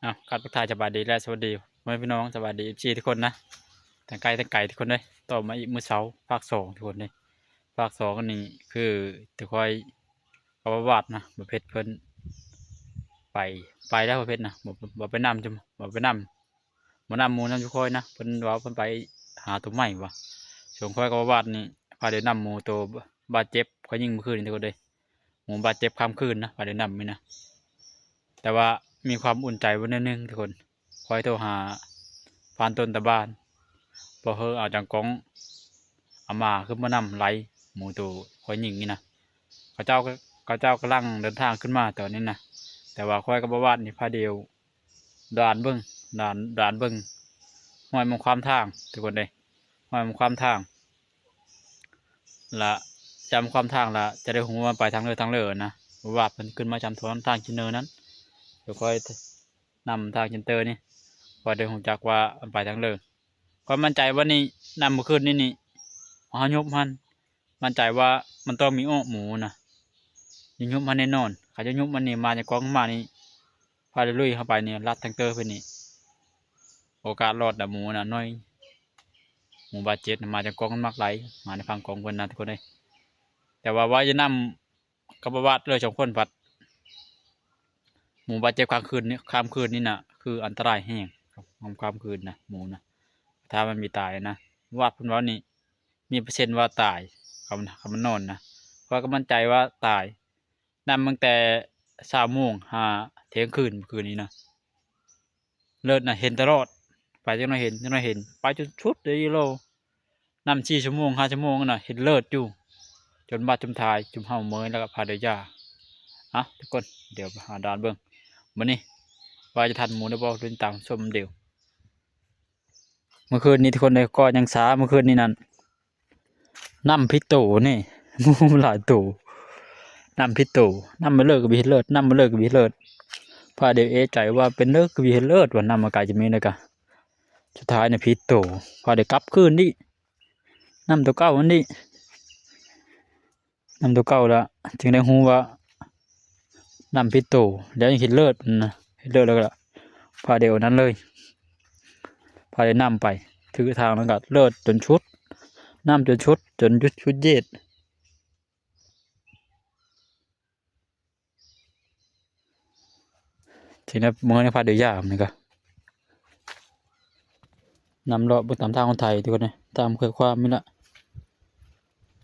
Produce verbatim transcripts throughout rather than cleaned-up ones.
เอา ครับ ทักทายสบายดีและสวัสดีพ่อแม่พี่น้อง สบายดี เอฟซี ทุกคนนะ ทั้งใกล้ทั้งไกลทุกคนเลย ต่อมาอีกมื้อเช้า ภาคสอง ทุกคนเลย ภาคสอง อันนี้คือ แต่ค่อย กับบ่าวาดนะ บ่าวเพชรเพิ่น ไป ไปแล้วบ่าวเพชรนะ บ่ บ่ไปนำจ้ะ บ่ไปนำ บ่นำหมู่นำทุกคนนะ เพิ่นว่าเพิ่นไปหาตัวใหม่ว่ะ ส่วนค่อยกับบ่าวาดนี่ พาเดินนำหมู่ตัวบาดเจ็บ เขายิงเมื่อคืนนี่ทุกคนเลย หมู่บาดเจ็บข้ามคืนนะ พาเดินนำนี่นะ แต่ว่ามีความอุ่นใจไว้นิดนึงทุกคน ค่อยโทรหาพรานต้นตะบ้าน พอเฮอเอาจังกอง เอามาขึ้นมานำไล่หมู่ตัวค่อยยิงนี่นะ เขาเจ้าก็ เขาเจ้ากำลังเดินทางขึ้นมาตอนนี้นะ แต่ว่าค่อยกับบ่าวาดนี่พาเดียว ด่านเบิ่ง ด่าน ด่านเบิ่ง ห้อยมันขวางทาง ทุกคนเลย ห้อยมันขวางทาง ละ จำขวางทางละ จะได้ฮู้ว่าไปทางเลิศทางเลิศนะ ว่าเพิ่นขึ้นมาจำทาง ทางกินเนินนั้น เดี๋ยวค่อยนำทางกินเตอร์นี่ พอได้ฮู้จักว่ามันไปทางเลิศ ความมั่นใจว่านี่ นำเมื่อคืนนี่นี่ เฮายุบมัน มั่นใจว่ามันต้องมีออกหมู่นะ ยังยุบมันแน่นอน เขาจะยุบมันนี่ มาจากกองมานี่ พาลุยเข้าไปนี่ ลัดทางเตอร์ไปนี่ โอกาสรอดนะหมู่นะน้อย หมู่บาดเจ็บน่ะมาจากกองมันมักไหล มาในพังกองเพิ่นนะทุกคนเลย แต่ว่าว่าจะนำกับบ่าวาดเลยสองคนพัด หมู่บาดเจ็บข้ามคืนนี่ ข้ามคืนนี่นะ คืออันตรายแฮง ข้าม ข้ามคืนนะ หมู่นะ ถ้ามันมีตายนะ วาดเพิ่นว่านี่ มีเปอร์เซ็นต์ว่าตาย คำ คำมันนอนนะ เพราะก็มั่นใจว่าตาย นำตั้งแต่เช้าโมงหาเที่ยงคืนเมื่อคืนนี้นะ เลิศนะ เห็นตลอด ไปจังหน่อยเห็น จังหน่อยเห็น ไปจนสุดเลยโล นำสี่ชั่วโมง ห้าชั่วโมงนะ เห็นเลิศอยู่ จนบาดจนทาย จุ่มเฮาเมยแล้วก็พาเดียวยา อ่ะ ทุกคน เดี๋ยวไปหาด่านเบิ่ง มื้อนี้ ว่าจะทันหมู่ได้บ่ ติดตามชมเดี๋ยว เมื่อคืนนี้ทุกคนเลย ก็ยังช้า เมื่อคืนนี้นั่น นำผิดโตนี่ หมู่หลายโต นำผิดโต นำมาเลิกก็บ่เห็นเลิศ นำมาเลิกก็บ่เห็นเลิศ พาเดียวเอะใจว่าเป็นเลิกก็บ่เห็นเลิศ ว่านำมาไกลจะมีแล้วกะ สุดท้ายเนี่ยผิดโต พาเดียวกลับคืนนี่ นำตัวเก่าอันนี้ นำตัวเก่าละ จึงได้ฮู้ว่า นำผิดโต แล้วยังเห็นเลิศนะ เห็นเลิศแล้วก็พาเดียวนั้นเลย พาเดียวนำไป ถือทางแล้วก็เลิศจนชุด นำจนชุด จนยุดชุดเย็ด ทีนี้มื้อนี้พาเดียวยามนี่ก็ นำเลาะเบิ่งตามทางคนไทยทุกคนเลย ตามเคยความนี่ละ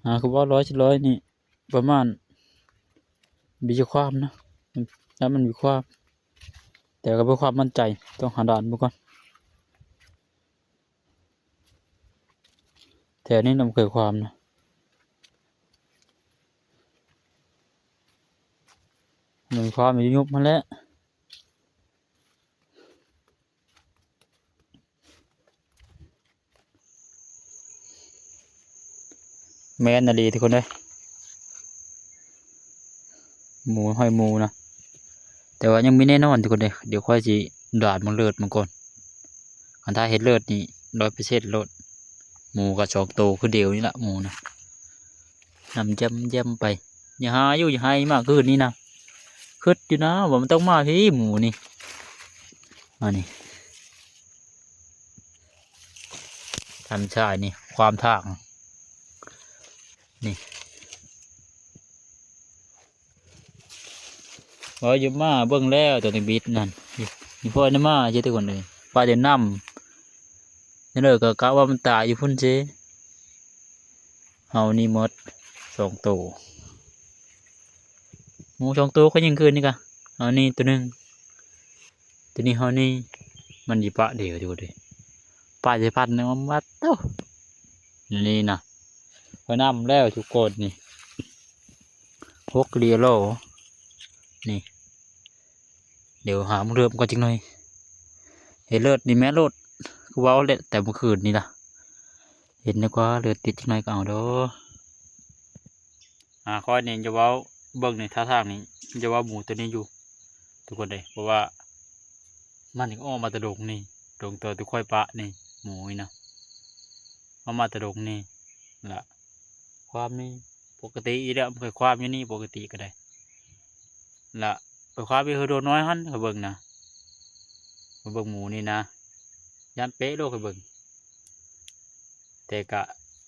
อ่า คือว่าร้อยสิบร้อยนี่ ประมาณ มีความนะ แล้วมันมีความ แต่ก็เพื่อความมั่นใจ ต้องหาด่านเบิ่งก่อน แถวนี้นำเคยความนะ มันมีความอยู่ยุบมันแหละ แม่นอีหลีทุกคนเด้ย หมู่ห้อยหมู่นะ แต่ว่ายังบ่แน่นอนทุกคนเด้ย เดี๋ยวค่อยสิด่านเบิ่งเลิศมันก่อน คันถ้าเห็นเลิศนี่ ร้อยเปอร์เซ็นต์ โลด หมู่ก็สองโตคือเดียวนี่ละ หมู่นะ นำแจ่มๆไป อย่าหาอยู่ อย่าหามาคืนนี้นะ คิดอยู่นะ ว่ามันต้องมาพี้หมู่นี่ อันนี้ ทำชายนี่ ความทาง นี่ ว่าอยู่มาเบิ่งแล้วตัวนี้บิดนั่น นี่พ่อนี่มาเจ้าทุกคนเลย ปลาเดี๋ยวนำ นี่เลยก็กะว่ามันตายอยู่พุ่นเจ้ เฮานี่หมดสองโต หมู่สองโตก็ยังคืนนี่กะ เอานี่ตัวหนึ่ง ตัวนี้เฮานี่ มันสิปะเดียวอยู่เด้ ปะสิพันหนึ่งมันมัดเต้า นี่นะ ก็นำแล้วทุกคนนี่ หกเหรียญโล นี่ เดี๋ยวหามึงเริ่มก่อนจักหน่อย เห็นเลิศนี่แม่โลด คือเว้าแหละแต่เมื่อคืนนี่ล่ะ เห็นนึกว่าเลิศติดจักหน่อยก็เอาเด้อ อ่า ข้อยนี่จะเว้าเบิ่งนี่ท่าทางนี่ จะเว้าหมู่ตัวนี้อยู่ ทุกคนเด้ เพราะว่า มันนี่ก็ออกมาแต่ดงนี่ ดงตัวที่ข้อยปะนี่ หมู่นี่นะ ออกมาแต่ดงนี่ ละ ความนี่ปกติอีกแล้ว มันเคยความอยู่นี่ปกติก็ได้ ละ ไปความอยู่เฮือโดนน้อยหั่น ข้อยเบิ่งนะ มาเบิ่งหมู่นี่นะ ย่านเป๊ะโลกให้เบิ่ง แต่กะ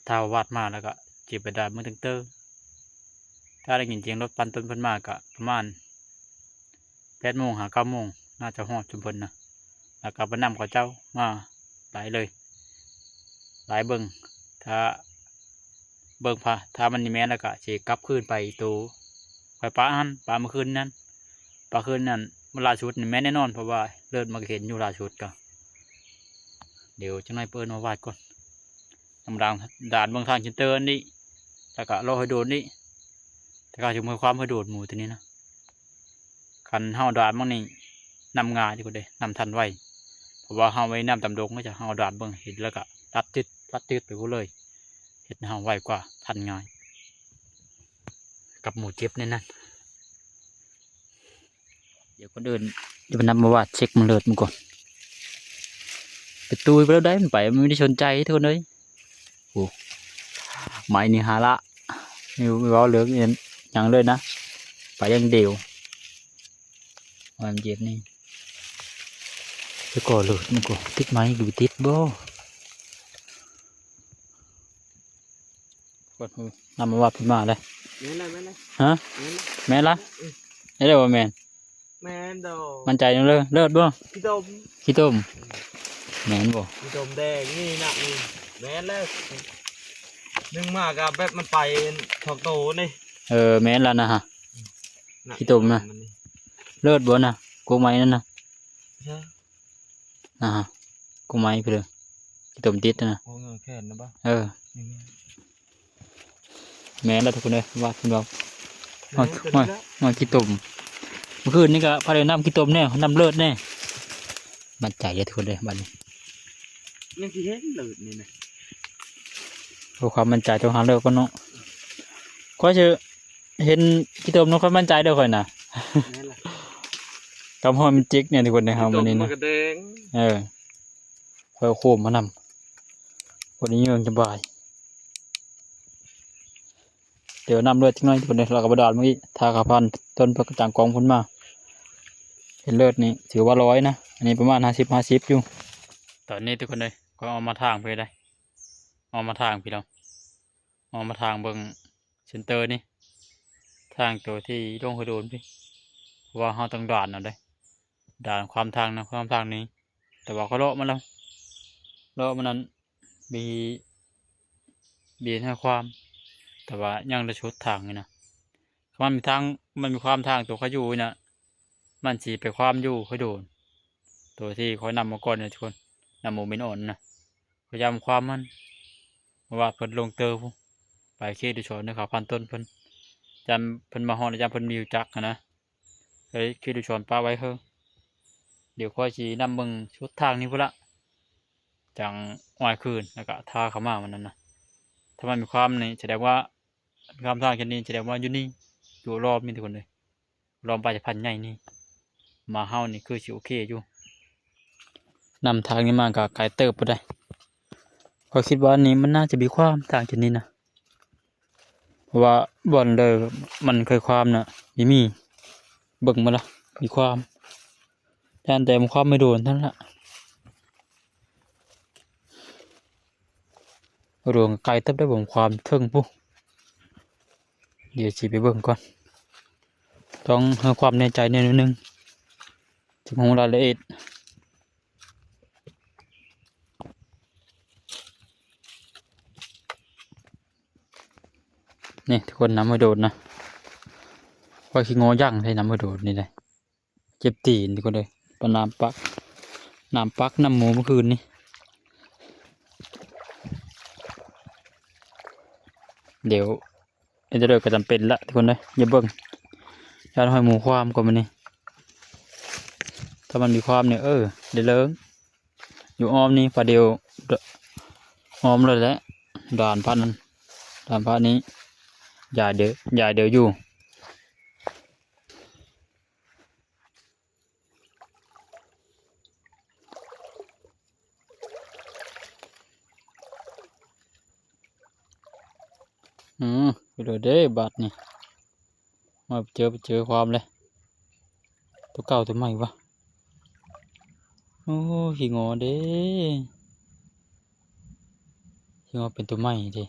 ถ้าวัดมาแล้วกะสิไปด่านเมืองเทิงเตอ ถ้าได้ยินเสียงรถปั่นต้นเพิ่นมากะประมาณแปดโมงหาเก้าโมง น่าจะฮอดชุมเพิ่นนะ แล้วกะไปนำเขาเจ้ามาหลายเลย หลายเบิ่ง ถ้าเบิ่งพา ถ้ามันแม่นแล้วกะสิกลับคืนไปโต ข้อยปะหั่น ปะเมื่อคืนนั้น ปะคืนนั้น มื้อล่าสุดนี่แม่นแน่นอน เพราะว่าเลิศมันก็เห็นอยู่ล่าสุดกะ เดี๋ยวจักหน่อยเปิ้นมาวาดก่อน นำด่าน ด่านเบิ่งทางเซ็นเตอร์นี่ แล้วกะรอให้โดดนี่ แต่กะสิเมือความให้โดดหมู่ตัวนี้นะ คันเฮาด่านมันนี่นำง่ายที่สุดเด้ นำทันไว เพราะว่าเฮาไว้นำตามดง ก็จะเฮาด่านเบิ่งเห็นแล้วกะลัดจึด ลัดจึดไปพู้นเลย เฮ็ดให้เฮาไวกว่า ทันง่าย กับหมู่เจ็บในนั้น เดี๋ยวก่อนอื่น เดี๋ยวไปนำมาวาดเช็คมันเลิศมันก่อน ไปตู้ไปแล้วได้มันไป มันไม่ได้สนใจทุกคนเลย โอ้ ไม้นี่หาละ ไม่รู้ ไม่เว้าเรื่องอิหยังเลยนะ ไปอย่างเดียว ว่ามันเจ็บนี่ ไปก่อเลิศมันก่อ ติดไม้กูติดบ่ กดหูนำมาวาดเพิ่นมาเลย แม่นแล้ว แม่นแล้ว ฮะ แม่นแล้ว แม่นละ อืม ได้เลยว่าแม่น แม่นดอก มั่นใจเลย เลิศบ่ ขี้ตม ขี้ตม แม่นบ่ ขี้ตมแดงนี่นะ นี่ แม่นแล้ว นึ่งมากะแบบมันไปทอกโตนี่ เออ แม่นแล้วนะฮะ น่ะ ขี้ตมนะ มันนี่ เลิศบ่นะ กกไม้นั่นนะ ใช่ นะฮะ กกไม้ไปเลย ขี้ตมติดนะ โอ้ เงาแขนนะบ่ เออ นี่ไง แม่นแล้วทุกคนเอ้ย วาดเพิ่นว่า แม่น เอา ตัวนี้ละ เอาขี้ตม เมื่อคืนนี่ก็พาเดินนำขี้ตมแน่ นำเลิศแน่ มั่นใจเด้อทุกคนเด้อ บัดนี้ ยังสิเห็นเลิศนี่นะ เพื่อความมั่นใจต้องหาเลิศก่อนเนาะ ข้อยสิเห็นขี้ตมเนาะ ข้อยมั่นใจเด้อข้อยน่ะ แม่นล่ะ กำห้อยมันจิกเนี่ยทุกคนเด้อ เฮามื้อนี้นะ ขี้ตมมันก็แดง เออ ข้อยเอาโคมมานำ พอดีเยิงสบาย เดี๋ยวนำเลิศจักหน่อยทุกคนเด้อ แล้วก็บ่ดานมาอีก ถ้าเขาผ่านต้นผักกาดจางกองพุ้นมา เห็นเลิศนี่ถือว่าร้อยนะ อันนี้ประมาณห้าสิบ ห้าสิบอยู่ ตอนนี้ทุกคนเด้อ ข้อยเอามาทางพี้ได้ เอามาทางพี้แล้ว เอามาทางเบิ่งเซ็นเตอร์นี่ ทางตัวที่ลงห้วยโดนพี้ เพราะว่าเฮาต้องดานเอาเด้ ดานความทางนะ ความทางนี้ แต่ว่าข้อยเลาะมาแล้ว เลาะมานั้น มี มีห้วยความ แต่ว่ายังได้สุดทางนี่นะ มันมีทาง มันมีความทางตัวข้อยอยู่นี่นะ มันสิไปความอยู่ห้วยโดน ตัวที่ข้อยนำมาก่อนเนี่ยทุกคน นำหมู่มินอ่อนนะ ข้อยย่านความมัน เพราะว่าเพิ่นลงเตอพุ้น ไปเขตดูสอนเด้อ เขาผ่านต้นเพิ่น ย่านเพิ่นมาฮอด ย่านเพิ่นมีรู้จักหั้นนะ เอ้ย เขตดูสอนปะไว้เฮ้อ เดี๋ยวข้อยสินำเบิ่งสุดทางนี้พุ้นละ จั่งอ้อยคืน แล้วก็ถ้าเขามาวันนั้นนะ ถ้ามันมีความนี่แสดงว่า ความทางเช่นนี้แสดงว่าอยู่นี่ อยู่รอบนี่ทุกคนเลย รอบป่าชะพันธุ์ใหญ่นี่ มาเฮานี่คือสิโอเคอยู่ นำทางนี้มาก็ไกลเติบพุ้นได้ ข้อยคิดว่าอันนี้มันน่าจะมีความทางเช่นนี้นะ เพราะว่าบ่อนเดิมมันเคยความน่ะ มี มี เบิ่งมาละ มีความ ย่านแต่มันความไม่โดนเท่านั้นละ โดนไกลเติบได้บ่ความเทิงพุ้น เดี๋ยวสิไปเบิ่งก่อน ต้องให้ความแน่ใจแน่นิดนึง ถึงฮู้รายละเอียด นี่ทุกคน นำห้วยโดนนะ ว่าขี้งอยั่งใช่นำห้วยโดนนี่เลย เจ็บตีนทุกคนเลย ปะน้ำปัก น้ำปักนำหมู่เมื่อคืนนี่ เดี๋ยว เอ็นเตอร์ก็จำเป็นละทุกคนเลย อย่าเบิ่ง ย่านห้อยหมู่ความกว่ามื้อนี้ ถ้ามันมีความเนี่ย เออ ได้เลิง อยู่อ้อมนี่ ปะเดียว อ้อมเลยแหละ ด่านพันนั้น ด่านพันนี้ ยายเดียว ยายเดียวอยู่ อืม ไปเลยเด้ บาดนี่ มาเจอ ไปเจอความเลย ตัวเก่าตัวใหม่วะ โอ้ ขี้งอเด้ ขี้งอเป็นตัวใหม่เด้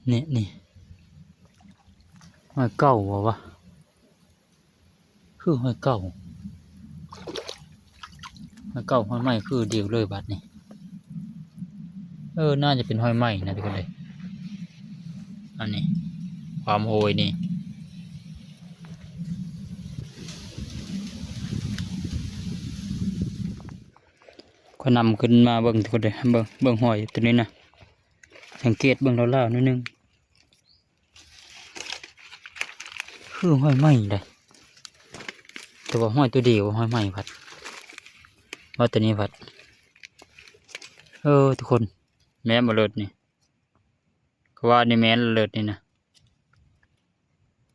เนี่ยนี่ หอยเก่าบ่วะ คือหอยเก่า หอยเก่าหอยใหม่คือเดียวเลยบัดนี้ เออ น่าจะเป็นหอยใหม่นะทุกคนเลย อันนี้ ความโหยนี่ ข้อยนำขึ้นมาเบิ่งทุกคนเลย เบิ่ง เบิ่งหอยตัวนี้นะ สังเกตเบิ่งลาวๆนิดนึง คือหอยใหม่เลย แต่ว่าหอยตัวเดียว หอยใหม่พัด ว่าตัวนี้พัด เออ ทุกคน แม่นบ่เลิศนี่ ก็ว่านี่แม่นเลิศนี่นะ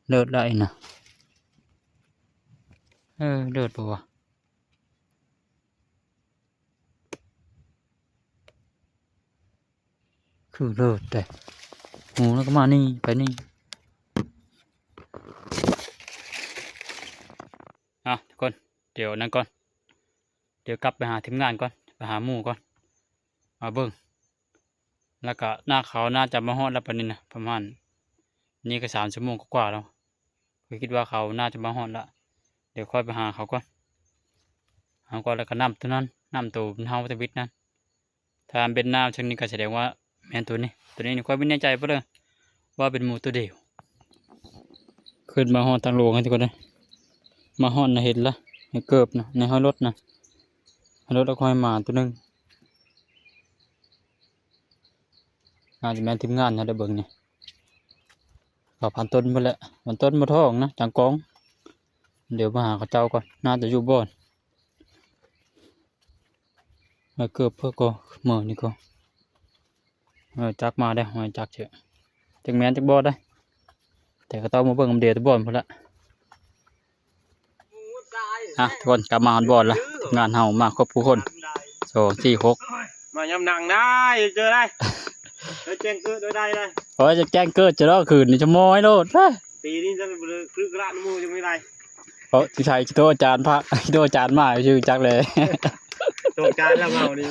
เลิศละไอ้นะ เออ เลิศปะวะ คือเลิศแต่ หมูแล้วก็มานี่ ไปนี่ อ่ะ ทุกคน เดี๋ยวนั่นก่อน เดี๋ยวกลับไปหาทีมงานก่อน ไปหาหมู่ก่อน มาเบิ่ง แล้วก็น่า เขาน่าจะมาฮอดแล้วปานนี้นะ ประมาณ นี่ก็สามชั่วโมงกว่าๆแล้ว ข้อยคิดว่าเขาน่าจะมาฮอดละ เดี๋ยวค่อยไปหาเขาก่อน หาก่อน แล้วก็นำตัวนั้น นำตัวเฮาทวิตนั้น ถ้าเป็นนำเช่นนี้ก็แสดงว่าแม่นตัวนี้ ตัวนี้นี่ข้อยบ่แน่ใจปานใดว่าเป็นหมู่ตัวเดียว ขึ้นมาฮอดทางหลวงให้ทุกคนเด้อ มาฮอดน่ะเห็นละ ในเกิบนะ ในห้อยรถนะ ห้อยรถแล้วก็ห้อยหมาตัวหนึ่ง น่าจะแม่นทีมงานนะ เดี๋ยวเบิ่งนี่ เขาพันต้นหมดแล้ว พันต้นหมดท้องนะ จังกอง เดี๋ยวมาหาเขาเจ้าก่อน น่าจะอยู่บ่อน มาเกิบเพื่อก็เมื่อนี่ก็ เออ จักมาได้ มาจักเถอะ จักแม่นจักบ่ได้ แต่ก็ต้องมาเบิ่งอัปเดตบ่อนพุ่นละ อ่ะ ทุกคนกลับมาฮอดบ่อนละ งานเฮามาครบทุกคน สอง สี่ หก มายามหนังได้ เจอได้ แล้วแจ้งเกิดได้ได้ โอ้ย จะแจ้งเกิดจะรอคืนนี่จะมอยโลด ปีนี้จะเป็นคลึกละน้ำมูยังไม่ได้ เพราะที่ไทยจะโทษอาจารย์พระ โทษอาจารย์มาชื่อจักเลย โทษอาจารย์แล้วเมานี่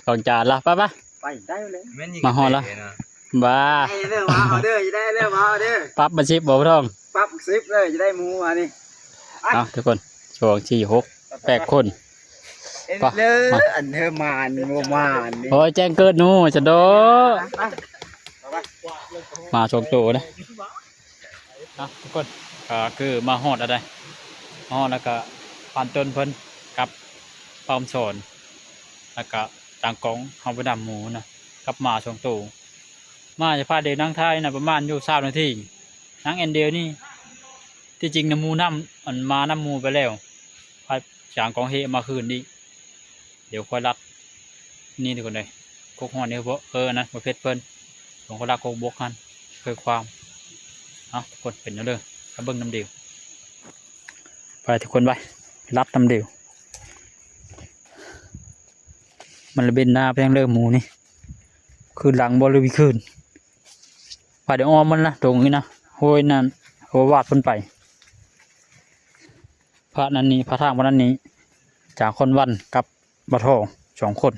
ของอาจารย์ละ ไปปะ ไปได้เลย มาฮอดละ บ้า ได้เรื่องมาเอาเด้อ ได้เรื่องมาเอาเด้อ ปรับมาสิบบ่พ่อทอง ปรับสิบเลย จะได้หมูมานี่ อ่ะ เอาทุกคน สอง สี่ หก แปดคน เอ้ย ปะ เด้อ มา อันเธอมานบ่มานนี่ โอ้ย แจ้งเกิดหนูจะโด ไป มาสองตัวนะ อ่ะ ทุกคน ก็คือมาฮอดแล้วได้ มาฮอดแล้วก็ผ่านต้นเพิ่นกับป้อมสอน แล้วก็ตางกองเฮาไปนำหมูนะ กับหมาสองตัว มาจะพาเดินนั่งท้ายนะ ประมาณอยู่สามนาที นั่งแอนเดียวนี่ ที่จริงนะหมูนำ อันมานำหมูไปแล้ว พาจางกองเฮมาคืนนี่ เดี๋ยวค่อยลัด นี่ทุกคนเลย กกฮ้อนนี่เพราะ เออ นะ บ่เผ็ดเพิ่น ผมก็ลัดกกบกหั่น เพื่อความ เอ้า ทุกคนเป็นแนวเด้อ มาเบิ่งนำเดียว ไปทุกคนไป ลัดนำเดียว มันละเบนหน้าไปทางเลิกหมูนี่ คืนหลังบ่หรือวิคืน ไปเดี๋ยวอ้อมมันนะ ตรงนี้นะ ห้วยนั่น โอวาดเพิ่นไป พระนั่นนี่ พระทางพระนั่นนี่ จากคนวันกับบ่าวทอง สองคน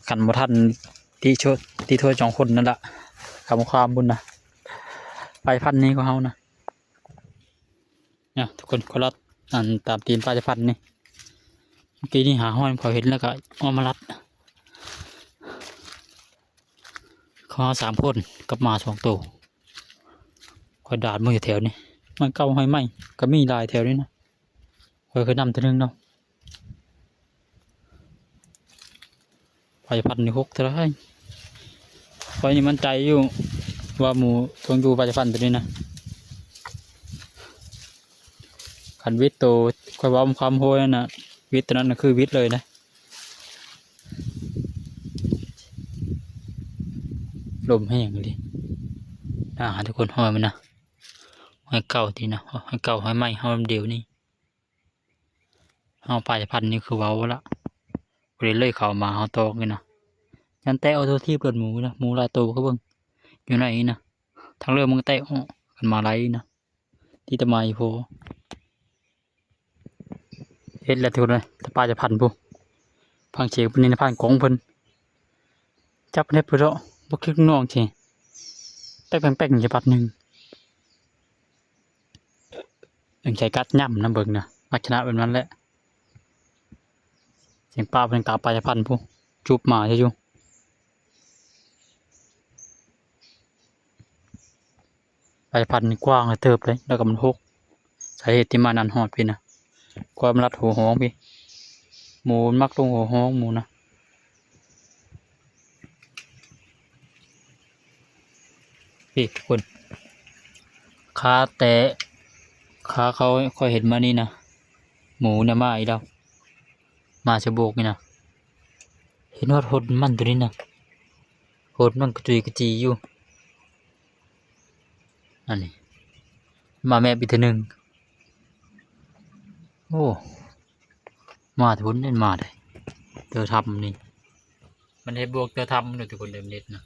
คันบ่ทันที่ช่วย ที่ช่วยสองคนนั่นละ คำความบุญนะ ไปพันนี้ก็เฮานะ เนี่ย ทุกคนก็ลัด อันตามตีนป้าจะพันนี่ เมื่อกี้นี่หาห้อยเขาเห็นแล้วก็เอามาลัด เขาสามคนกับหมาสองตัว คอยดาดมือแถวนี้ มันเก้าห้อยไม้ก็มีหลายแถวนี้นะ คอยเคยนำตัวหนึงเนาะ ไปพันนี่หกเท่าไหร่ คอยนี่มั่นใจอยู่ ว่าหมูต้องอยู่ไปพันตัวนี้นะ คันวิทย์โต คอยเว่าความโหยนั่นน่ะ วิทย์ตัวนั้นน่ะคือวิทย์เลยนะ ลมแห้งเลย อ่า ทุกคนห้อยมันนะ ห้อยเก่าทีนะ ห้อยเก่าห้อยใหม่ ห้อยเดียวนี่ เฮาไปพันนี่คือเว้าละ บ่ได้เลยเขามาเฮาตอกนี่นะ ยันแตะเอาตัวทีบรถหมูนะ หมูหลายโตก็เบิ่ง อยู่ไหนนะ ทางเรื่องมึงแตะออกกันมาไล่นะ ที่ตะไมโพ ฮ็ดแล้วทุกคนเอ้ย แต่ปลาจะพันพุ้น ฟังเสียงเพิ่นนี่นะ พันกองเพิ่น จับเพิ่นเฮ็ดพุ้นเนาะ บ่คือน้องที่ แป๊กๆๆ อยู่บัดหนึ่ง ต้องใช้กัดย่ำนะเบิ่งนะ ลักษณะแบบนั้นแหละ เสียงปลาเพิ่นกาปลาจะพันพุ้น จุบหมาซื่อๆ สายพันธุ์นี่กว้างเติบเลย แล้วก็มันหก สาเหตุที่มานั่นฮอดพี้นะ ควายมันรัดหัวห้องพี้ หมูมันมักลงหัวห้องหมูนะ พี้ทุกคน ขาแต่ ขาเขาค่อยเห็นมานี่นะ หมูเนี่ยมาอีกแล้ว มาสะโบกนี่นะ เห็นฮอดหนมันตัวนี้นะ หนมันกระจุยกระจีอยู่ อันนี้ มาแมบอีกเทื่อหนึ่ง โอ้ มาแต่พุ้นเด้ มาได้ เตอทำนี่ มันเฮ็ดบวกเตอทำเด้อทุกคน เด้อ มันเฮ็ดนะ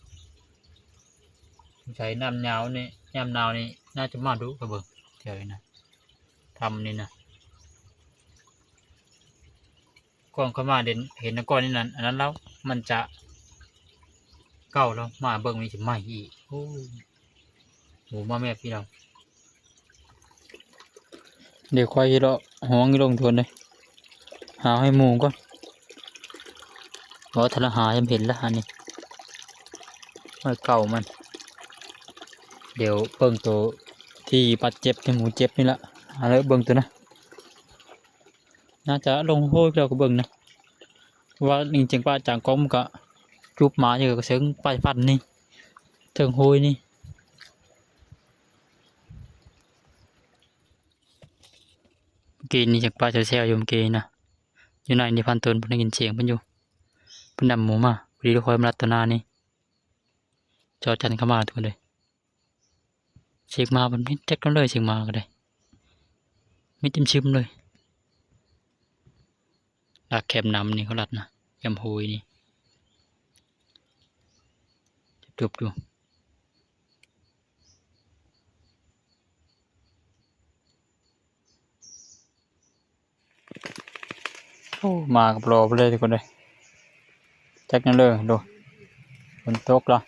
สงสัยน้ำหนาวนี่ ยามหนาวนี่ น่าจะมาดุกะเบิ่ง แถวนี้นะ ทำนี่นะ ก่อนเข้ามาเด่น เห็นก้อนนี่นั่น อันนั้นแล้ว มันจะเก่าแล้ว มาเบิ่งนี่จะใหม่อีก โอ้ หมูมาแมบพี่น้อง เดี๋ยวค่อยเลาะห้องอยู่ลงทวนเลย หาให้หมูก่อน เพราะถ้าเราหายังเห็นแล้วอันนี้ ไว้เก่ามัน เดี๋ยวเบิ่งตัวที่บาดเจ็บ ที่หมูเจ็บนี่ละ หาแล้วเบิ่งตัวนะ น่าจะลงโฮยแล้วก็เบิ่งนะ ว่าจริงๆ ปลาจางกองมันก็จุบหมาอยู่กับเชิงปลายฟันนี่ เชิงโฮยนี่ เมื่อกี้นี่จากปลาแซวๆอยู่เมื่อกี้นะ อยู่ในนี่พันต้น เพิ่นได้ยินเสียงเพิ่นอยู่ เพิ่นนำหมูมา พอดีลูกคอยมารัดตัวหน้านี่ จอจันเข้ามาทุกคนเลย เสียงหมามันมิดจักกันเลย เสียงหมาก็ได้ มิดชิมๆเลย ลักแคมน้ำนี่เขาลัดนะ แคมโฮยนี่ จุบๆอยู่ โอ้ มากับรอไปเลยทุกคนเลย จักนั่นเลย ดู ฝนตกเหรอ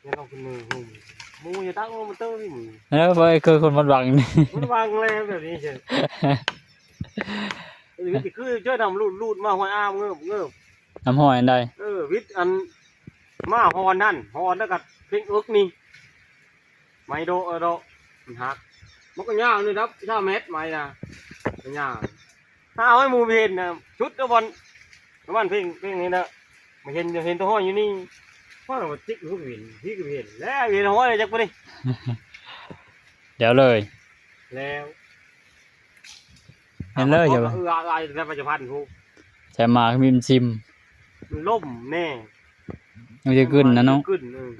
แล้วก็คุณมือหงหมูอย่าตั้งมันเตอร์นี่หมู เออ ไปคือคนมันหวังนี่ มันวางแล้วแบบนี้เฉย เออ คือเจ้าดำลูดลูดมาห้อยอ้ามเงิบเงิบ น้ำห้อยอันใด เออ วิทย์อัน มาฮอนนั่น ฮอนแล้วก็เพ่งเอิกนี่ ไม้โดะ เออ โดะ มันหัก มันก็ยาวนี่ครับ เก้าเมตร ไม้นะ มันยาว ถ้าเอาให้หมู่เห็นนะ ชุดละวัน ประมาณเพ่ง เพ่งนี่นะ มาเห็น เห็นตัวห้อยอยู่นี่ เพราะเราจิกลูกเห็น พี่ก็เห็น แล้วเห็นห้อยเลยจักปะนี่ เดี๋ยวเลย แล้ว เห็นเลย เอา เดี๋ยว เออ อะไร แล้วปัจจุบันผู้ ใส่หมาก็มีมันซิม มันล่มแน่ มันจะขึ้นนะเนาะ มันจะขึ้น เออ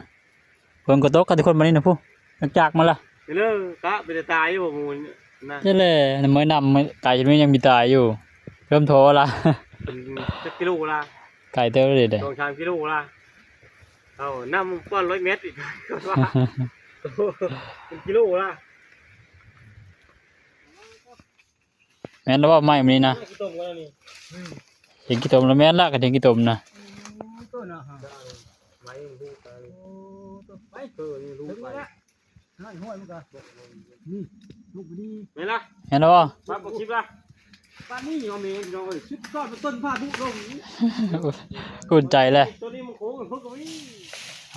ฝนก็ตกกันทุกคนมานี่นะผู้ จากมาละ เด้อกะไปแต่ตายอยู่หมู่นะ นี่แหละ เมื่อนำไก่จนมันยังมีตายอยู่ เริ่มท้อละ อืม จักกิโลละ ไก่เท่าไหร่เด้ สองสามกิโลละ เอานำก้อนร้อยเมตรอีก เป็นกิโลละ แม่นแล้วว่าไม้มันนี่นะ ขี้ต้มก็แล้วนี่ เห็นขี้ตมแล้วแม่นละ ก็เห็นขี้ตมนะ โอ้ ต้นนะฮะ ไม้มันพูดไป โอ้ ต้นไป เออ นี่รู้ไป ถึงแล้ว ห้อยห้อยมันก็ นี่ ลูกมันนี่ แม่นละ แม่นแล้วว่า มาปกคลิปละ บ้านนี้เอาเมนพี่น้องเอ้ย สุดยอดเป็นต้นผ้าบุลง อุ่นใจเลย ตัวนี้มันโค้งเพิ่งก็มี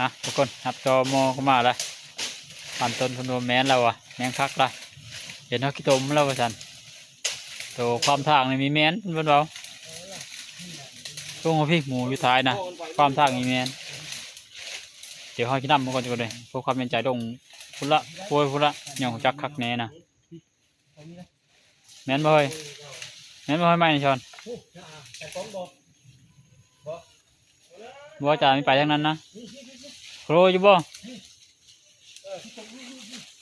ฮะ ทุกคน ครับ จอมอเข้ามาแล้ว ปันต้นเพิ่นว่าแม่นแล้ววะ แม่นคักละ เห็นเฮาขี้ตมแล้วว่าซั่น โตความทางนี่มีแม่นเพิ่นเว้า ช่วงพี่หมูอยู่ท้ายนะ ความทางนี่แม่น เดี๋ยวเฮาสินำมันก่อนก่อนเลย พวกความเป็นใจดงพุ้นละ โอ้ย พุ้นละ ยังจักคักแน่นะ แม่นบ่เฮ้ย แม่นบ่เฮ้ย ไม้นี่ชอน บ่จ่ามีไปทางนั้นนะ โครอยู่บ่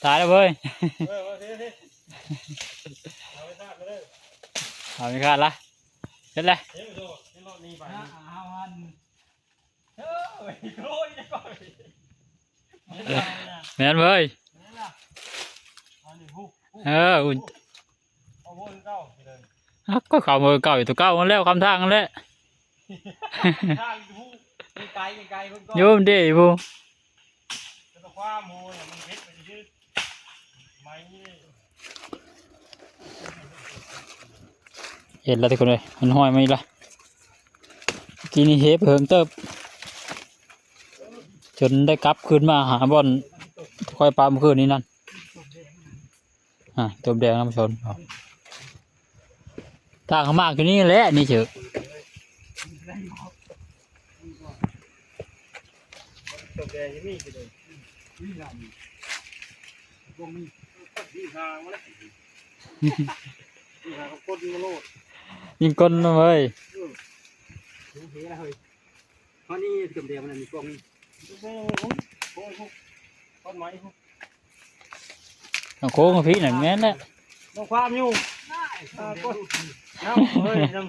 ตายแล้วเว้ย เอาไม่ขาดละ เสร็จแล้ว แม่นเว้ย เออ อุ่น โอ้ยเก่าเลย อ่ะ ก็เขาเมือเก่าอยู่ตัวเก่ามันแล้วคำทางนั่นแหละ ทางอยู่ไกลไกลเพิ่นก็ โยมเด้ผู้ แล้วก็ความโหเนี่ยมันเฮ็ดไปซื่อๆ ไม้นี่ เห็นแล้วทุกคนเลย มันห้อยมาอีกละ เมื่อกี้นี่เฮไปเหิงเติบ จนได้กลับคืนมาหาบ่อน ค่อยปลาเมื่อคืนนี้นั่น อ่ะ ตัวแดงนะผู้ชม ทางเขามากอยู่นี่แหละ นี่เฉย ตัวแดงที่นี่คือเดิม นี่หางมาแล้ว นี่หางเขาก้นมาโลด ยิงก้นมาเว้ย เออ เฮ้ย เพราะนี่เติมแดงมันมีกล้องนี่ โอ้โห โอ้โห ต้นไม้ เอาโค้งมาพี่หน่อยแม่นแหละ น้องความอยู่ อ่า ก็ น้ำเฮ้ย น้ำ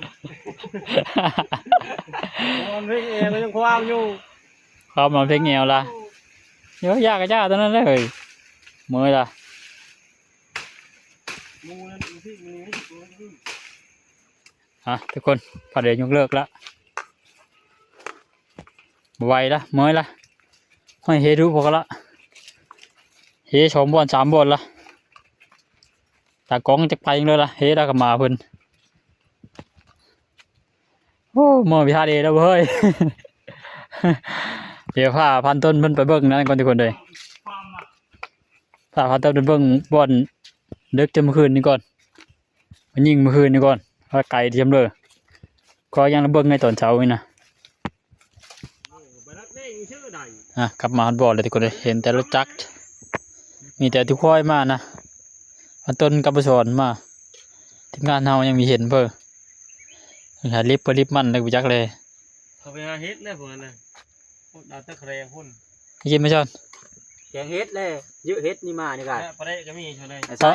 มันเพิ่งเองก็ยังความอยู่ ความมันเพิ่งเอวละ เดี๋ยวยากกระจ้าตัวนั้นเลย เมื่อยละ หมู่นั่นอยู่ที่หมู่นี่ ฮะ ทุกคน พาเดี๋ยวยกเลิกละ บ่ไหวละ เมื่อยละ ห้อยเฮดูพอกันละ เฮสองบ่อนสามบ่อนละ ตากล้องจักไปยังเลยละ เฮแล้วก็มาเพิ่น โอ้ เมื่อพิธาเดแล้วเว้ย เดี๋ยวพาพันต้นเพิ่นไปเบิ่งนั่นก่อนทุกคนเลย พาพันต้นไปเบิ่งบ่อนเลิกจนเมื่อคืนนี้ก่อน มันยิงเมื่อคืนนี้ก่อน ว่าไกลเทียมเลย ก็ยังเบิ่งในตอนเช้านี่นะ อ่ะ กลับมาฮอดบ่อนเลยทุกคนเลย เห็นแต่รถจักร มีแต่ทุกค่อยมานะ พันต้นกับประสอนมา ทีมงานเฮายังมีเห็นเพิ่น หาลิฟต์เพิ่นลิฟต์มันเลยบ่จักเลย เขาไปหาเห็ดแล้วพวกนั้นน่ะ พวกดาวตะแครงพุ่น ได้ยินไหมจอน แกงเห็ดเลย เยอะเห็ดนี่มานี่ก็ และปลาแดกก็มีอยู่เลย ใส่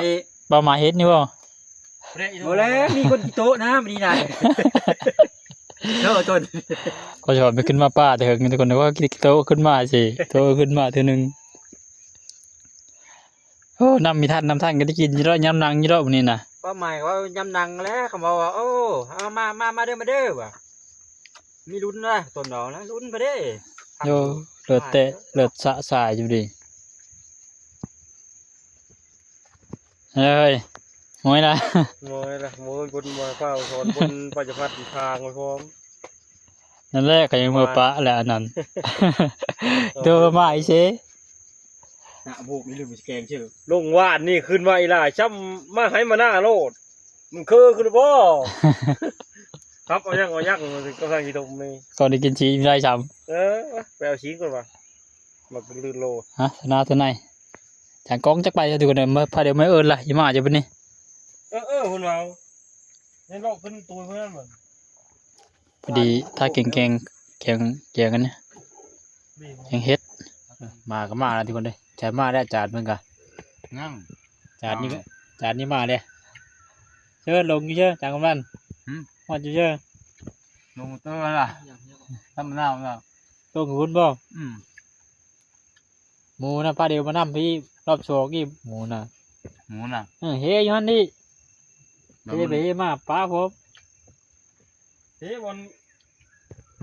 เป้าหมายเห็ดนี่บ่ ปลาแดกอยู่ บ่แล้ว มีคนกี่โต๊ะนะมื้อนี้นะ เด้อจน ก็ชอบไปขึ้นมาป่าแต่เฮิงทุกคน ก็กี่โต๊ะขึ้นมาสิ โต๊ะขึ้นมาเทื่อหนึ่ง โอ้ น้ำมีท่าน น้ำท่านก็ได้กินอยู่แล้ว ยามนังอยู่แล้วมื้อนี้นะ เป้าหมายเขายามนังแล้ว เขาบอกว่า โอ้ เอามา มา มาเด้อ มาเด้อว่ะ มีลุ้นนะ ต้นดอกนะ ลุ้นไปเด้ โย เลิศแท้ เลิศสะสายอยู่ดี เฮ้ย มวยละ มวยละ มวยบนมวยเฝ้าสอนบนปัจจุบันทางไว้พร้อม นั่นแหละ ก็ยังเมือปะแหละอันนั้น โดนมาอีเซ หน้าโบกนี่ลืมแกงเชื่อ ลงวานนี่ขึ้นมาอีหล่า ช้ำมาให้มาหน้าโลด มันคือขึ้นบ่ ครับ เอายัง เอายัง มันก็ทางอีตรงนี้ ก่อนได้กินชีสได้ช้ำ เออ ไปเอาชีสก่อนว่ะ มาเป็นลื่นโลด ฮะ ชนะตัวไหน จางกองจักไปทุกคนเลย เมื่อพาเดี๋ยวไม่เอิญละ อีหม่าจะเป็นนี่ เออ เออ คุณเรา เห็นบอกขึ้นตัวเพื่อนเหมือน พอดี ถ้าแกง แกง แกง แกงอันนี้ นี่ แกงเห็ด มาก็มาแล้วทุกคนเลย จานมาแล้ว จานเพิ่นกะ นั่ง จานนี้ก็ อ้าว จานนี้มาเลย เชิญลงอยู่เชิญ จานกำนัน หืม ฮอดอยู่เชิญ ลงเตอร์ล่ะ ทำมะนาวล่ะ ลงกับคุณบ่ อืม หมูนะ พาเดียวมานำพี่ รอบสองอีก หมูนะ หมูนะ เออ เฮอยู่หั่นนี่ แล้ว เฮ มัน ไปเฮมา ป้าผม เฮ้ย บอล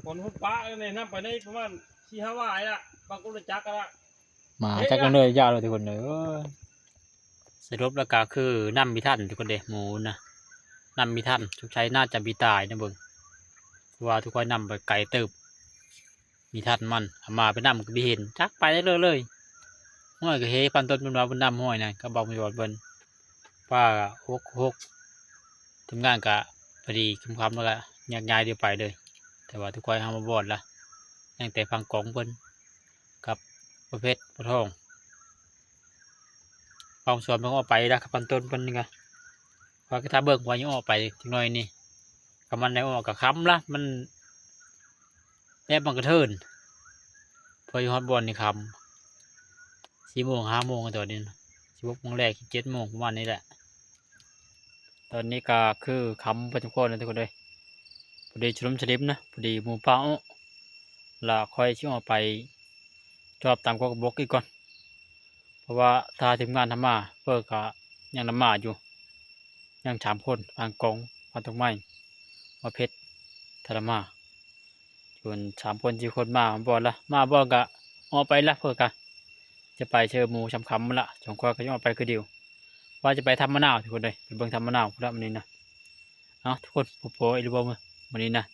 บอลพุทธปะเนี่ย นำไปในประมาณสี่ห้าวายละ บางกุลจักรละ มา เฮ้ย จักกันเลย ยาวเลยทุกคนเลย เอ้ย สรุปแล้วก็คือน้ำมีท่านทุกคนเด้ หมูนะ น้ำมีท่าน สงสัยน่าจะมีตายนะเบิ่ง เพราะว่าทุกคนนำไปไกลเติบ มีท่านมัน เอามาไปนำก็บ่เห็น จักไปได้เลยเลย ห้อยก็เฮพันต้นเพิ่นว่าเพิ่นนำห้อยนะ ก็บอกประโยชน์เพิ่น ป้าหกหก ทีมงานก็พอดีค่ำๆแล้วก็แยกย้ายเดี๋ยวไปเลย แต่ว่าทุกคนเฮามาบอดละ ยังแต่พังกองเพิ่น กับประเภทปะทอง บางส่วนเพิ่นก็เอาไปแล้วครับ พันต้นเพิ่นนี่ก็ ว่าก็ถ้าเบิ่งว่ายังออกไปจักหน่อยนี่ คันมันได้ออกก็ค่ำละ มัน แดดมันก็เทิ่น พออยู่ฮอดบ่อนนี่ค่ำ สี่โมง ห้าโมงตอนนี้นะ สิบหกโมงแรก เจ็ดโมงประมาณนี้แหละ ตอนนี้ก็คือค่ำพอสมควรแล้วทุกคนเอ้ย พอดีชะลุมชะลิมนะ พอดีหมู่ป้าอ้อ ละค่อยสิออกไปจอบตามกอกกระบอกอีกก่อน เพราะว่าถ้าทีมงานทำมา เพิ่นก็ยังนำมาอยู่ ยังสามคน ปางกอง ปานตกไม้ บ่าวเพชร ธารมา ส่วนสามคนสี่คนมาบ่อนละ มาบ่อนกะออกไปละ เพิ่นกะจะไปเชิญหมู่สามคำละ สองคนก็ยังออกไปคือเดียว ว่าจะไปถ้ำมะนาวทุกคนเลย ไปเบิ่งถ้ำมะนาวพุ้นละมื้อนี้นะ เอ้า ทุกคน พบพ้ออีกหรือบ่มื้อ มื้อนี้นะ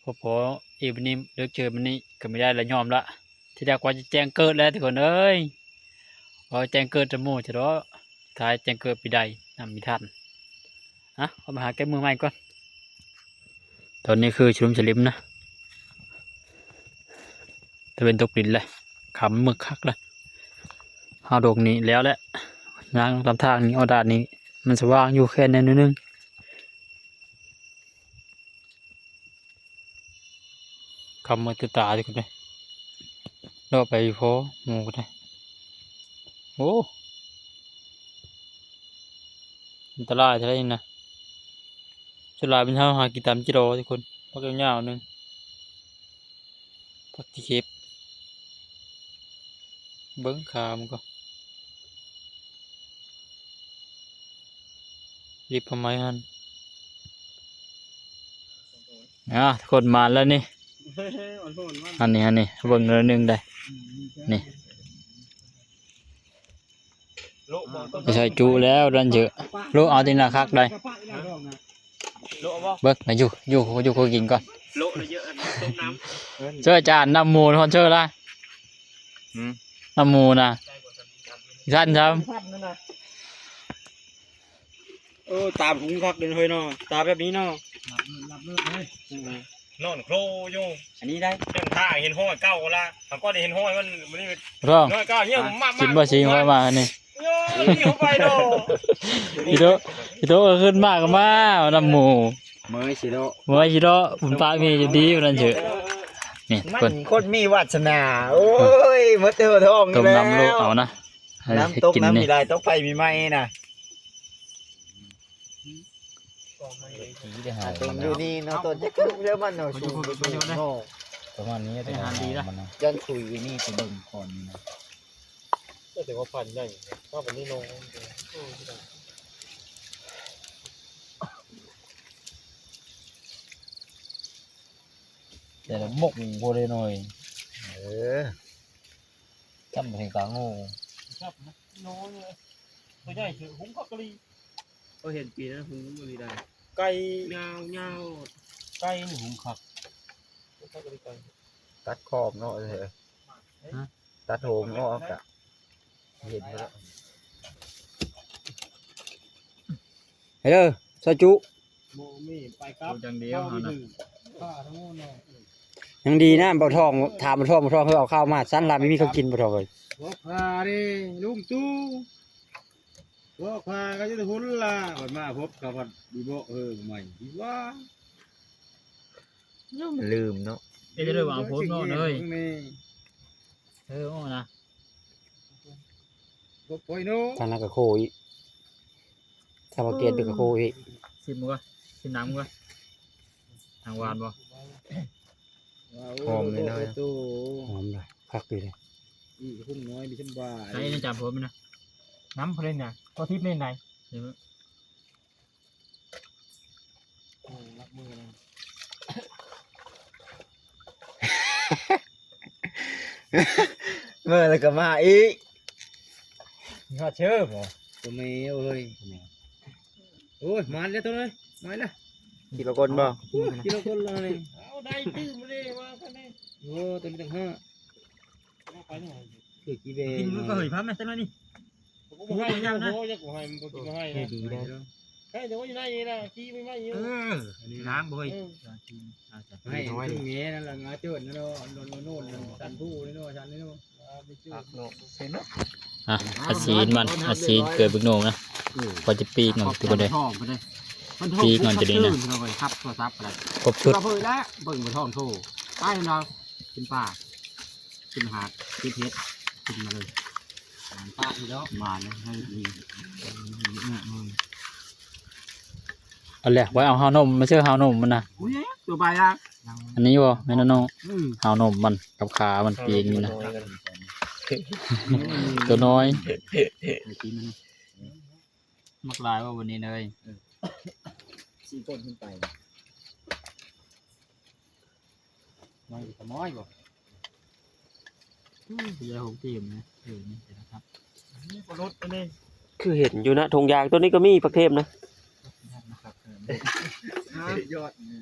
พบพ้ออีกมื้อนี้ เลิกเชิญมื้อนี้ก็ไม่ได้ละ ยอมละ ทีแรกว่าจะแจ้งเกิดแล้วทุกคนเอ้ย ว่าแจ้งเกิดแต่หมู่จะดอก สุดท้ายแจ้งเกิดปีใดนำมีทัน อ่ะ เอามาหาแก้มือใหม่ก่อน ตอนนี้คือชลุมชลิมนะ ตะเวนตกดินเลย ค่ำมืดคักเลย เฮาดงนี้แล้วแหละ ย่างตามทางนี้ เอาด้านนี้ มันสว่างอยู่แค่นั้นนิดนึง ค่ำมืดตึ๊ดตาทุกคนเลย เลาะไปพอหมู่กันเลย โอ้ อันตรายเท่าไหร่นะ ส่วนหลายเป็นเฮาหากินตามจิโร่ทุกคน พักยาวๆหนึ่ง ผักชีเข็บ เบิ่งขามันก็ รีบเอาไม้หั่น อ่ะ ทุกคนมาแล้วนี่ อันนี้ อันนี้ เบิ่งหน่อยหนึ่งได้ นี่ โละบ่ ไปใส่จุแล้วดันเยอะ โละเอาตีนละคักได้ โละบ่ เบิ่งมาอยู่ อยู่ อยู่ อยู่กินก่อน โละเยอะ ต้มน้ำ เจ้าอาจารย์นำหมู่ฮอนเชอร์ละ อืม นำหมู่นะ ท่านครับ เออ ตามถุงคักเดินเฮ้ยเนาะ ตามแบบนี้เนาะ อืม นอนโคลอยู่ อันนี้ได้ เห็นท่าเห็นห้อยเก่าละ เขาก็ได้เห็นห้อยมัน มันนี่ ร้อง ห้อยเก่าเนี่ย ผมมา กินบ่สิ มา มา มา นี่ โอ้ย นี่เข้าไปเนาะ อีโต อีโตก็ขึ้นมากมา นำหมู่ เมื่อยสิโด เมื่อยสิโด ผมปากนี่จะดีกว่านั้นเถอะ นี่ มัน เพิ่น คนมีวาสนา โอ้ย หมดเท่าท้อง ต้มน้ำ แล้ว ลูกเอานะ ให้ น้ำ ให้ ตก กิน น้ำ นี่ มีลาย ตกไฟมีไหม้นะ ผีได้หา อ่ะ ต้นอยู่นี่เนาะ ต้นจะขึ้นเยอะมันเนาะ สูงสูงเนาะ ประมาณนี้ ไปหาดีละ มันนะ ยันถุยนี่ไปเบิ่งก่อนนะ แต่ว่าพันใหญ่ ว่าพันนี่ลง แต่ละมกบ่ได้หน่อย เออ จำเป็นกลางโง่ ครับนะ โน่เนี่ย ตัวใหญ่เสือหุงข้าวกะหรี่ เขาเห็นปีนั้นหุงมันมีได้ ไก่ ยาวยาว ไก่นี่หุงคัก ข้าวกะหรี่ไก่ ตัดขอบเนาะเออ ฮะ ตัดโหมเนาะกะ เห็นแล้ว เฮ้ยเด้อ ซอยจุ บ่มีไปครับ จังเดียวเฮานะ ข้าทั้งหมดเนาะ ยังดีนะ บ่าวทอง ถามบ่าวทอง บ่าวทอง เฮ้ย เอาข้าวมา สั้นลาไม่มีข้าวกิน บ่าวทองเอ้ย บ่ข้าเด้ ลุงตู้ บ่ข้าก็จะทุนละ บัดมาพบกับบัดดีบ่เออ ใหม่ดีว่า มันลืมเนาะ เอ้ย จะได้วางโพสต์เนาะเอ้ย นี่ เออ โอ้นะ บ่ปล่อยเนาะ ทางนั้นก็โคอีก ถ้าว่าเกลียดเป็นกะโคอีก ชิมบ่ ชิมน้ำบ่ ทางหวานบ่ หอมเลยนะ โอ้โห หอมเลย คักดีเลย อีกหุ้มน้อยมีสบาย ใส่ในจานผมนะ น้ำเพลินนะ ก็ทิพย์เล่นไหน เดี๋ยว โอ้ รับมือเลย เมื่อแล้วก็มาอีก ยอดเชื่อบ่ ตัวแม่เอ้ย โอ้ย มาแล้วตัวนี้ มาแล้ว ทีละคนบ่ โอ้ย ทีละคนเลย เอาได้ตื้มเลยว่ากันนี่ โอ้ ตัวนี้ต่างหาก เอาไปหน่อย คือกี่เบ กินมันก็เหยพับนะ จังหน่อยนี่ กูบ่ให้ โอ้ย นะ โอ้ย กูให้ มันบ่กิน บ่ให้นะ เฮ้ย ดีได้ ใช่ แต่ว่าอยู่ในนี่นะ ขี้ไม่ไหม้อยู่ เออ ล้างบ่เฮ้ย เออ ให้ ให้ ขึ้นเมนั่นแหละ งาเจิดนั่นเนาะ โน่น โน่น โน่น สันผู้นี่เนาะ สันนี่เนาะ อ่ะ อาซีนมัน อาซีนเกิดบึกโหน่งนะ อืม พอจะปีกมัน ทุกคนเลย ท้องไปเลย มันโทร ปีกมันจะดีนะ ปุ๊บ มันตื่นเลย ครับ โทรศัพท์อะไร ครบชุด เราเผยแล้ว เบิ่งไปท้องโทร ตายแล้ว กินปลา กินหาด กินเห็ด กินมาเลย ปลาอีกแล้ว มาเนี่ย ให้ดี เอาแหละ ไว้เอาฮาวนม มาเชื่อฮาวนมมันนะ อุ้ย ตัวปลาย่าง อันนี้บ่ แม่นน้อง อืม ฮาวนมมัน กับขามันปีกนี่นะ ตัวน้อย ไอ้กินมันนะ มักหลายว่าวันนี้เลย สี่คนขึ้นไป น้อยขโมยบ่ อืม เยอะหกทีมนะ เออ นี่นะครับ นี่ปลาลดอันนี้ คือเห็นอยู่นะ ทงยางต้นนี้ก็มีผักเทศนะ นะครับ ยอดนี่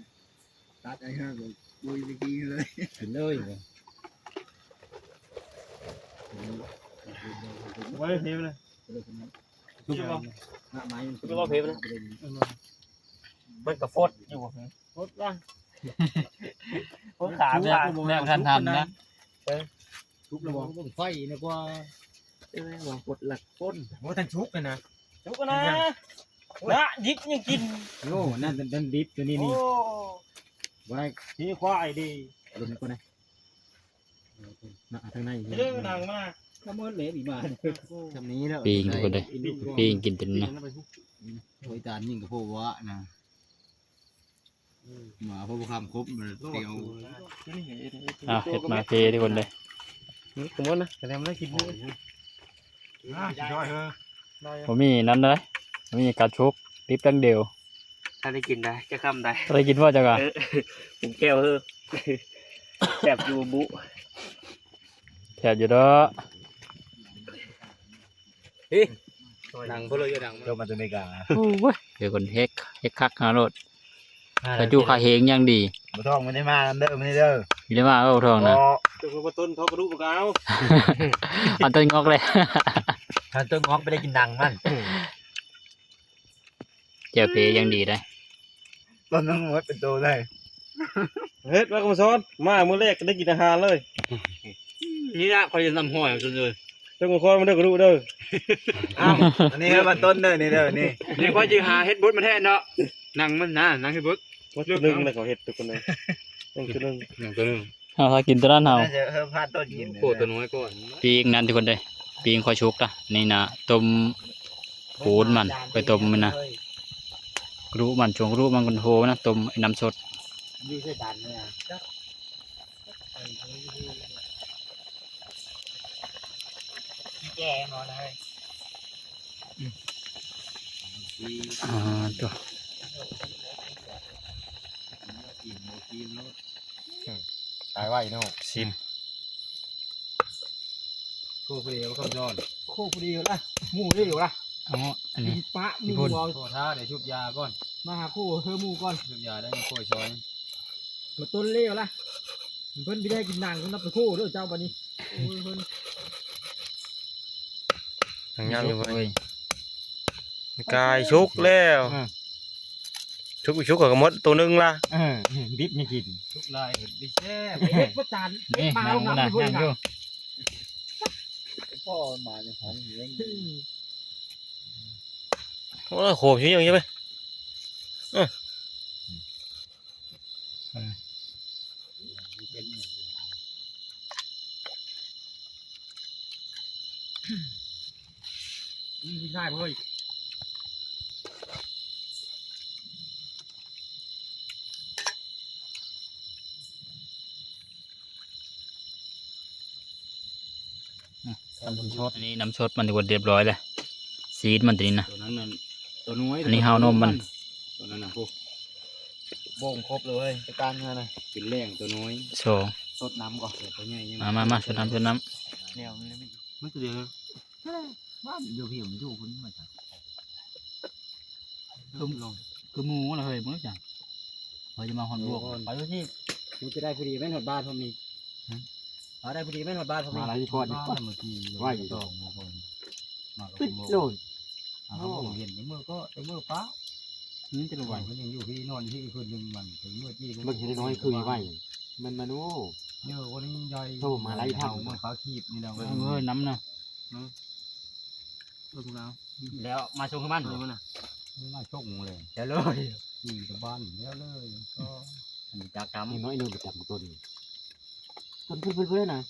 ตัดไอ้ห้างเลย ปุยไปกินเลย กินเลย ไว้เทปนะ ทุกอย่าง หน้าไม้มัน คือว่าเทปนะ มันกระฟดอยู่ ฟดละ ฟดขา แนว แนวทันทันนะ ทุบแล้วบ่ เบิ่งไฟเนี่ยกว่า เอ้ย ว่าฟดหลักฟด โอ้ ทันชุกเลยนะ ชุกนะ นะ ดิบยังกิน โอ้ นั่น นั่น นั่นดิบตัวนี้นี่ โอ้ บ่ได้ นี่ควายดี ลงก่อนนะ นะ ทางใน เรื่องหนังมา ถ้าเมื่อเหลวอีกบาท ทำนี้แล้ว ปิ้งทุกคนเลย ปิ้งกินเป็นนะ โอ้ย จานยิ่งกับพวกวะนะ หมาพวกคำครบมันเตียว อ่ะ เฮ็ดมาเททุกคนเลย นี่ผมว่านะ แต่ทำได้กินด้วย อ่ะ สุดยอดเฮ้ย บ่มีนั้นเลย บ่มีการชุบ ดิบตั้งเดียว ถ้าได้กินได้ จะคำได้ ถ้าได้กินว่าจังอะ เออ ผมแก้วเฮ้อ แซ่บอยู่บุ แซ่บอยู่เด้อ เฮ้ย หนังพวกเราอยู่หนัง จบมาจากอเมริกา โอ้ย เดี๋ยวคนเฮ็ก เฮ็กคักหาโลด อ่า กระจุกขาเฮงอย่างดี บ่ทองไม่ได้มาเด้อ ไม่ได้เด้อ ไม่ได้มา เออ บ่ทองนะ อ๋อ เจ้าของต้นเขากระดูกบ่เอา อันต้นงอกเลย อันต้นงอกไปได้กินหนังมัน แจ่วเปอย่างดีได้ ต้นนั้นมันเป็นตัวได้ เฮ็ดว่าคำสอน มามื้อแรกก็ได้กินอาหารเลย นี่นะ คอยจะนำห้อยเอาจนเลย เจ้าของคอนมาเด้อกระดูกเด้อ อ้าว อันนี้ครับ มาต้นเด้อ นี่เด้อ นี่ นี่คอยจะหาเฮ็ดบดมาแทนเนาะ หนังมันนะ หนังเฮ็ดบด ว่าตัวหนึ่งเลยเขาเฮ็ดทุกคนเลย หนึ่งตัวหนึ่ง หนังตัวหนึ่ง เอาถ้ากินตัวนั้นเอา น่าจะเพิ่มพลาดต้นกิน โอ้ ตัวน้อยก่อน ปิ้งนั่นทุกคนเลย ปิ้งคอยชุกนะ นี่นะ ต้มปูนมัน ไปต้มมันนะ กระดูกมัน ช่วงกระดูกมันกันโหนะ ต้มไอ้น้ำสด อยู่ใส่จานเนี่ย แก่นอนเลย อ่า ตัว ตายไวเนาะ สิบ โคพอดีแล้วก็ย้อน โคพอดีละ หมู่ได้อยู่ละ เอาอันนี้ กินปะหมู่ พี่พุ่น เอา โคท้าเดี๋ยวชุบยาก่อน มาหาโคเธอหมู่ก่อน ชุบยาได้มาโคซอย มาต้นเลี้ยวละ เพิ่นไม่ได้กินหนัง เพิ่นนับไปโคเด้อเจ้าบัดนี้ โอ้ย เพิ่น หนังยาวอยู่เว้ย กายชุกแล้ว อ่า ชุก ชุกก็หมดตัวหนึ่งละ เออ ดิบไม่กิน ชุกลายดิบแซ่บ เฮ็ดประจาน นี่ เฮ็ดมา หนัง ลง มัน น้ำ นะ เพิ่น หนังอยู่ พ่อมาในของเลี้ยง อืม โอ้ย โขมชิ้นอย่างนี้ไป เออ นี่กินได้เว้ย น้ำสด อันนี้น้ำสดมันก็เรียบร้อยแล้ว ซีดมันตัวนี้นะ ตัวนั้นนั่น ตัวน้อย อันนี้เฮานมมัน ตัวนั้นน่ะ โอ้ โบ่งครบเลย จัดการเงินนะ กินแรงตัวน้อย สอง สดน้ำก่อน เดี๋ยวตัวใหญ่ยัง มา มา มา สดน้ำ สดน้ำ แนวมันเลยไม่ มันคือเดียว บ้านอยู่พี่ผมอยู่คนนี้มาจาก คือ คือหมูนะเฮ้ย มึงรู้จัก เฮ้ย จะมาฮอนบวก โอ้ย ไปดูสิ กูจะได้พอดีแม่นฮอดบ้านผมนี่ ฮะ เอาได้พอดีแม่นฮอดบ้านผมนี่ มาอะไรที่ก่อน บ้านเมื่อกี้ ว่าอยู่ สองคน มากับ ปิด ผม โน่น อ่า โอ้ ผมเห็นเมื่อก็เมื่อป้า นี่จะระวัง มันยังอยู่ที่นอนที่คืนหนึ่งมันถึงเมื่อกี้ มันเห็นน้อยคือไว้ มันมาโน่ เนี่ยวันนี้ยาย โทรมาไล่ทำ เมื่อเขาขีบนี่แล้ว เออ น้ำนะ เออ พวกเรา แล้วมาส่งให้มัน เออ มาส่งเลย เดี๋ยวเลย นี่กับบ้านแล้วเลย ก็ อันนี้จากกรรม นี่น้อยหนึ่งไปจับต้น ต้นเพื่อนๆนะ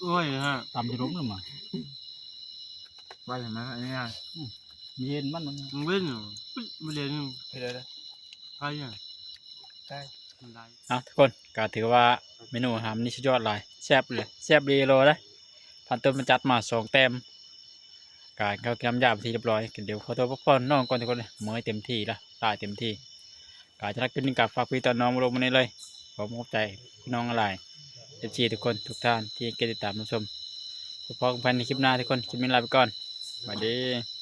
โอ้ยฮะ ตำจะล้มลงมา ว่าเห็นไหมอันนี้อ่ะ อืม มีเห็นมันมัน มันเว้นอยู่ มันเรียนอยู่ ไปเลยนะ ใครอ่ะ ใช่ มันได้ อ่ะ ทุกคน ก็ถือว่าเมนูอาหารนี่สุดยอดเลย แซ่บเลย แซ่บเลย รอได้ พันต้นมันจัดมาสองแต้ม การเข้ากินน้ำยาเป็นที่เรียบร้อย เดี๋ยวขอตัวพักผ่อนนอนก่อนทุกคนเลย เมื่อยเต็มที่แล้ว ตายเต็มที่ การจะรักกินกับฝากพี่ตอนน้องมาลงมานี่เลย ผมขอบใจพี่น้องหลาย เอฟซีทุกคนทุกท่านที่กดติดตามรับชม พบกันในคลิปหน้าทุกคน คลิปนี้ลาไปก่อน สวัสดี